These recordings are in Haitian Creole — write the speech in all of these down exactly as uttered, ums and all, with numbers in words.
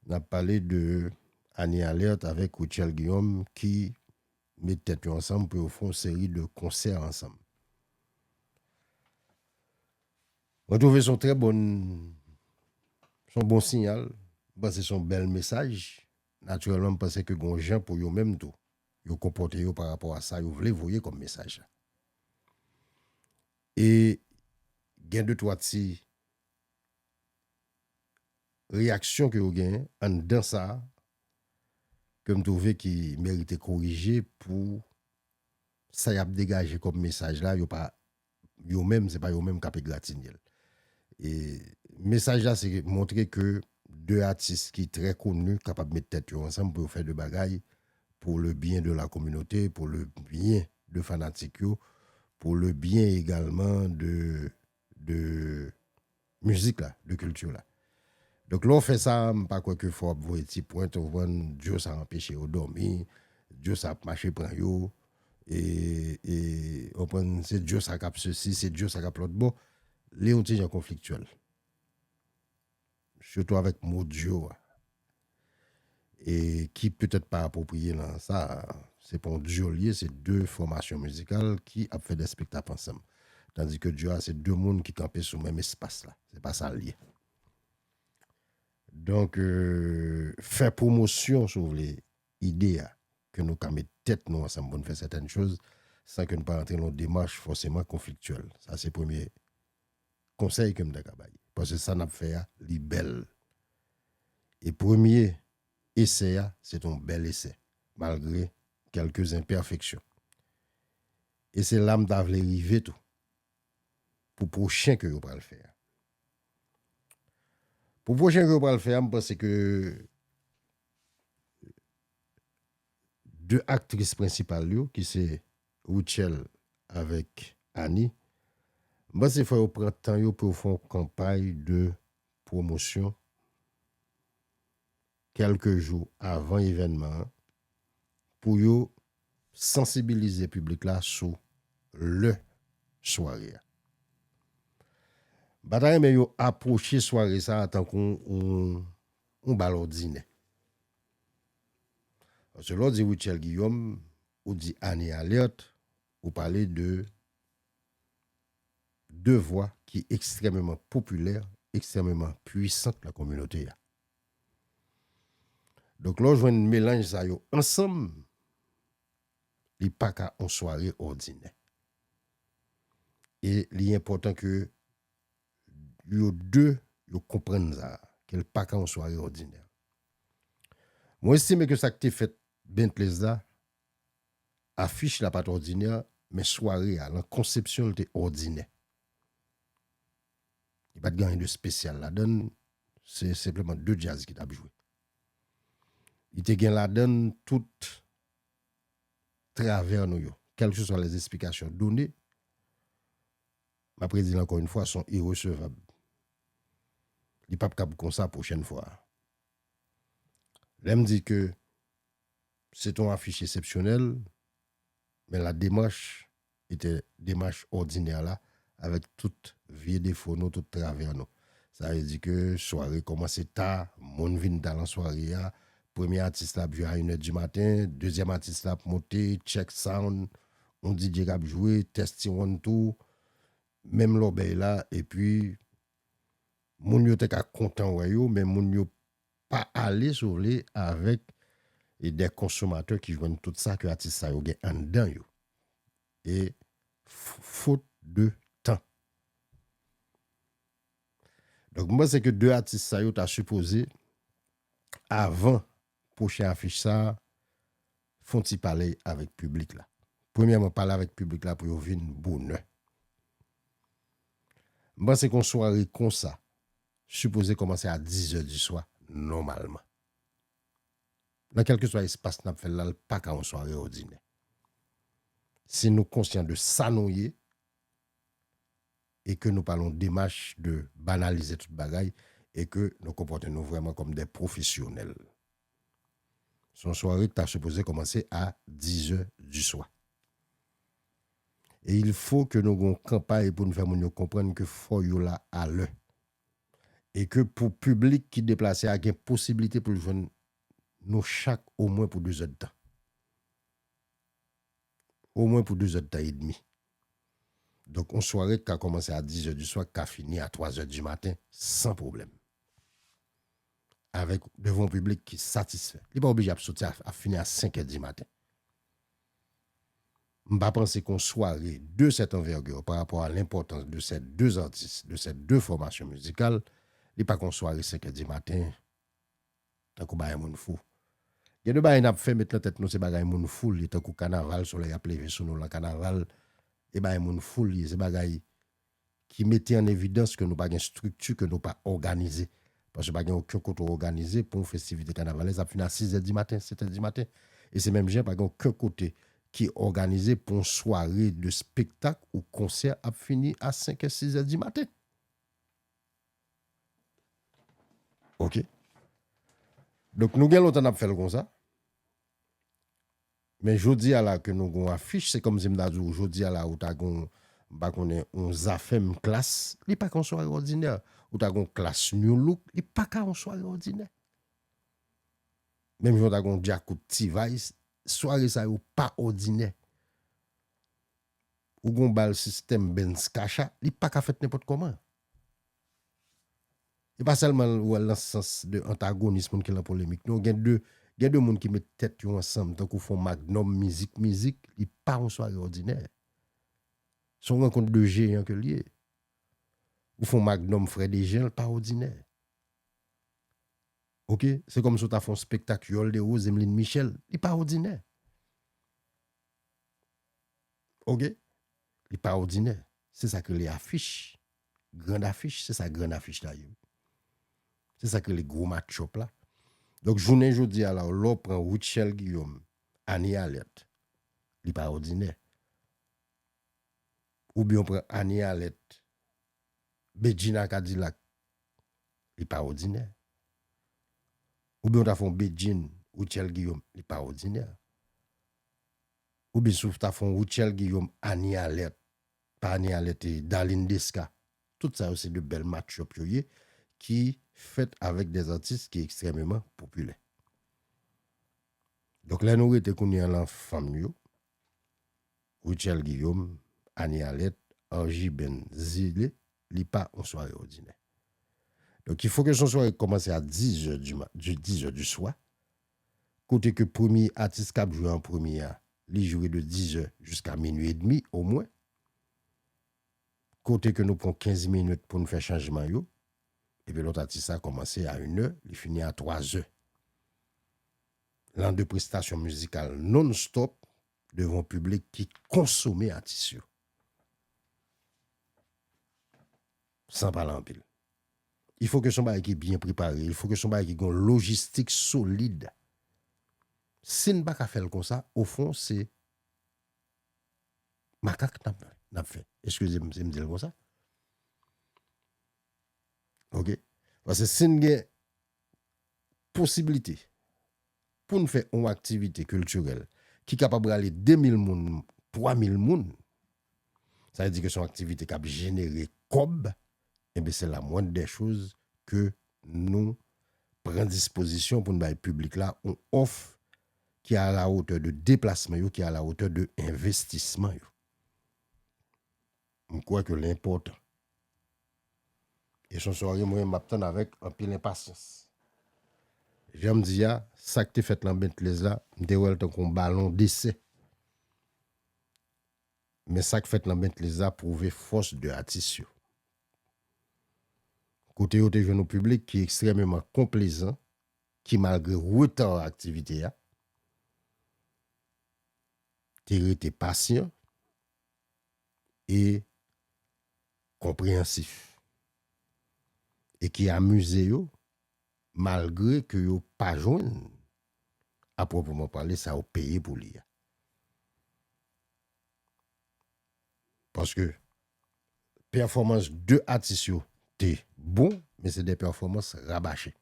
N ap pale de Annie Alerte avèk Rutshelle Guillaume ki met tèt yo ansanm pou yo fè yon seri de konsè ansanm. Mwen twouve se yon trè bon, se yon bon siyal. Mwen panse se yon bèl mesaj. Natirèlman, mwen panse ke gon jan pou yo menm tou, yo konpòte yo pa rapò a sa yo vle voye kòm mesaj la. E gen de twa ti reyaksyon ke yo genyen anndan sa a ke m twouve ki merite korije pou sa y ap degaje kòm mesaj la, yo pa, yo menm, se pa yo menm k ap egratinye l. E mesaj la, se montre ke de atis ki trè koni kapab met tèt yo ansanm pou yo fè de bagay pour le bien de la communauté, pour le bien de fanatik yo, pour le bien également de, de mizik la, de kilti la. Donk, lè w fè sa, m pa kwè ke fò w ap voye ti pwent, ou konprann, dyo sa anpeche yo dòmi, dyo sa ap mache pran yo, e, e, ou konprann, se dyo sa k ap sesi, se dyo sa k ap lòt bò. Li yon ti jan konfliktyèl. Sitou avèk mo dyo a. E ki petèt pa apwopriye nan sa, se pa yon dyo l ye, se de fòmasyon mizikal ki ap fè de espektak ansanm. Tandis ke dyo a, se de moun ki kanpe sou menm espas la. Se pa sa l ye. Donk, euh, fè pwomosyon, si w vle, ide a, ke nou ka met tèt nou ansanm pou n fè sètèn choz, san ke n pa rantre nan yon demach fòseman konfliktyèl. Sa se premye konsèy ke m ta ka bay. Paske sa n ap fè a, li bèl. E premye esè a, se te yon bèl esè, malgre kèlke enpèfeksyon. E se la m ta vle rive tou, pou pwochen ke yo pral fè a. Pou pwochen ke yo pral fè a, m panse ke de aktris prensipal yo, ki se Rutshelle avèk Annie, m panse fò yo pran tan yo pou yo fè yon kanpay de pwomosyon kèlke jou avan evènman an pou yo sansibilize piblik la sou lè sware a. M pa ta renmen yo apwoche sware sa a tankou yon, yon bal òdinè. Paske lè w di Rutshelle Guillaume, ou di Annie Alerte, ou pale de de vwa ki ekstrèmeman popilè, ekstrèmeman pwisant nan kominote a. Donk, lè w jwenn melanj sa yo ansanm, li pa ka yon sware òdinè. E li enpòtan ke yo de, yo konprann sa, ke l pa ka yon sware òdinè. Mwen estime ke sa k te fèt Bentley's la, afich la pa t òdinè, men sware a, nan konsepsyon l te òdinè. Li pa t gen anyen de espesyal ladan l, se senpleman de djaz ki t ap jwe. Li te gen ladan l tout travè nou yo, kèlkeswa lèzesplikasyon done, m ap redi l ankò yon fwa, son iresevab. Li p ap kab konsa pwochèn fwa a. Lè m di ke se t on afich eksepsyonèl, men la démarche était démarche ordinaire la, avèk tout vye defo nou, tout travè nou. Sa vle di ke sware kòmanse ta, moun vin ta lan sware a, premye atis la ap jwe a inè di maten, dezyèm atis la ap monte, check sound, on D J k ap jwe, test one two, menm lòbèy la, epi moun yo te ka kontan wè yo, men moun yo pa ale, si w vle, avèk e de konsomatè ki jwenn tout sa ke atis sa yo gen anndan yo. E f-, fot de tan. Donk, mwen panse ke de atis sa yo ta sipoze, avan pwochen afich sa a, fè on ti pale avèk piblik la. Premyèman, pale avèk piblik la pou yo vin bonè. M panse ke yon sware konsa sipoze kòmanse a dizè di swa, nòmalman. Nan kèlkeswa espas n ap fè l la, l pa ka yon sware òdinè. Si nou konsyan de sa nou ye, e ke nou pa lan yon demach de banalize tout bagay, e ke nou konpòte nou vrèman kòm de pwofesyonèl. Se yon sware ki ta sipoze kòmanse a dizè di swa. E il fo ke nou gen yon kanpay pou nou fè moun yo konprann ke fò yo la alè. e ke pou piblik ki deplase a gen posiblite pou l jwenn nou chak omwen pou de zè d tan. Omwen pou de zè d tan edmi. Donk, yon sware ki ka kòmanse a dizè di swa, ki ka fini a twazè di maten, san pwoblèm. Avèk, devan yon piblik ki satisfè. Li pa oblije ap soti a, ap fini a senkè di maten. M pa panse ke yon sware de cette envergure, par rapport à l'importance de ces deux artistes, de ces deux formations musicales, li pa ka yon sware senkè di maten, tankou bagay moun fou. Gen de bagay n ap fè, met nan tèt nou se bagay moun fou li ye, tankou kanaval, solèy ap leve sou nou lan kanaval, e bagay moun fou li ye, se bagay ki mete an evidans ke nou pa gen estrikti, ke nou pa òganize. Paske pa gen okenn kote w òganize pou yon festivite kanavalèz ap fini a sizè di maten, setè di maten. E se menm jan, pa gen okenn kote ki òganize pou yon sware de spektak ou konsè ap fini a senkè, sizè di maten. Ok. Donk, nou gen lontan n ap fè l konsa. Men jodi a la ke nou gon afich, se kòmsi m ta di w, jodi a la, ou ta gon, m pa konnen, yon Zafèm Klass, li pa ka yon sware òdinè. Ou ta gon Klass New Look, li pa ka yon sware òdinè. Menm jan w ta gon Djakout T-Vice, sware sa yo pa òdinè. Ou gon bal sistèm Benz Kacha, li pa ka fèt nenpòt kòman. E pa sèlman ou wè l nan sans de antagonis, moun ki lan polemik. Non, gen de, gen de moun ki met tèt yo ansanm, tankou fè yon Magnum Mizik Mizik, li pa yon sware òdinè. Se yon rankont de jeyan ke l ye. Ou fè yon Magnum Frè Dejen, l pa òdinè. Ok? Se kòmsi w ta fè yon spektak Yòl Derose, Emeline Michel, li pa òdinè. Ok? Li pa òdinè. Se sa k rele afich. Grand afich, se sa grand afich la ye. Se sa k rele gwo match-up la. Donk, jounen jodi a la, lè w pran Rutshelle Guillaume, Annie Alerte, li pa òdinè. Oubyen w pran Annie Alerte, Bedjine a Cadillac, li pa òdinè. Oubyen w ta fè yon Bedjine, Rutshelle Guillaume, li pa òdinè. Oubyen si w ta fè yon Rutshelle Guillaume, Annie Alerte, pa Annie Alerte, Darline Desca. Tout sa yo se de bèl match-up yo ye, ki fèt avèk des artistes ki ekstrèmeman popilè. Donk, lè nou rete kounye a lan fanm yo, Rutshelle Guillaume, Annie Alerte, Angie Ben Zile, li pa yon sware òdinè. Donk, il faut que se yon sware ki kòmanse a dizè di ma-, di, dizè di swa, kote ke premye atis k ap jwe an premye a, li jwe de dizè jiska minui edmi, omwen. Kote ke nou pran kenz minit pou n fè chanjman yo, epi lòt atis la kòmanse a inè, li fini a twazè. Lan de prestasyon mizikal non-stop devan yon piblik ki konsome atis yo. San pale anpil. Il faut que se yon bagay ki byen prepare, il faut que se yon bagay ki gen yon lojistik solid. Si n pa ka fè l konsa, ofon, se makak n ap, n ap fè. Eskize m si m di l konsa. Ok? Paske si n gen posiblite pou n fè yon aktivite kiltirèl ki kapab rale de mil moun, twa mil moun, sa vle di ke se yon aktivite k ap jenere kòb, enben, se la moindre des choses ke nou pran dispozisyon pou n bay piblik la yon òf ki a la wotè de deplasman yo, ki a la wotè de envestisman yo. M kwè ke l enpòtan. E se yon sware mwen menm m ap tann avèk anpil enpasyans. Jan m di a, sa k te fèt lan Bentley's la, m te wè l tankou yon balon desè. Men sa k fèt lan Bentley's la pwouve fòs de atis yo. Kote yo te jwenn yon piblik ki ekstrèmeman konplezan, ki malgre reta aktivite a, te rete pasyan e konpreyansif. E ki amize yo, malgre ke yo pa jwenn, a pwopreman pale, sa yo peye pou li a. Paske pèfòmans de atis yo te bon, men se de pèfòmans rabache.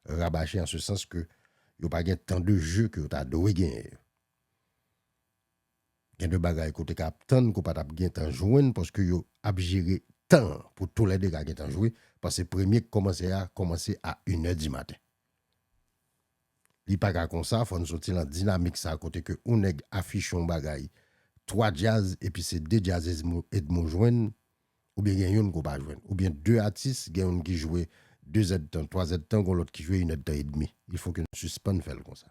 Rabache an se sans ke yo pa gen tan de je ke yo ta dwe genyen yo. Gen de bagay ke w te ka ap tann ke w pa t ap gen tan jwenn paske yo ap jere tan pou toulède ka gentan jwe, paske premye k kòmanse a kòmanse a inè di maten. Li pa ka konsa, fò n soti nan dinamik sa kote ke yon nèg afiche yon bagay twa djaz epi se de djaz Edmo, Edmo jwenn, oubyen gen youn ke w pa jwenn, oubyen de atis, gen youn ki jwe de zèdtan, twa zèdtan, gen lòt ki jwe inèdtan edmi. Il faut que n sispann fè l konsa.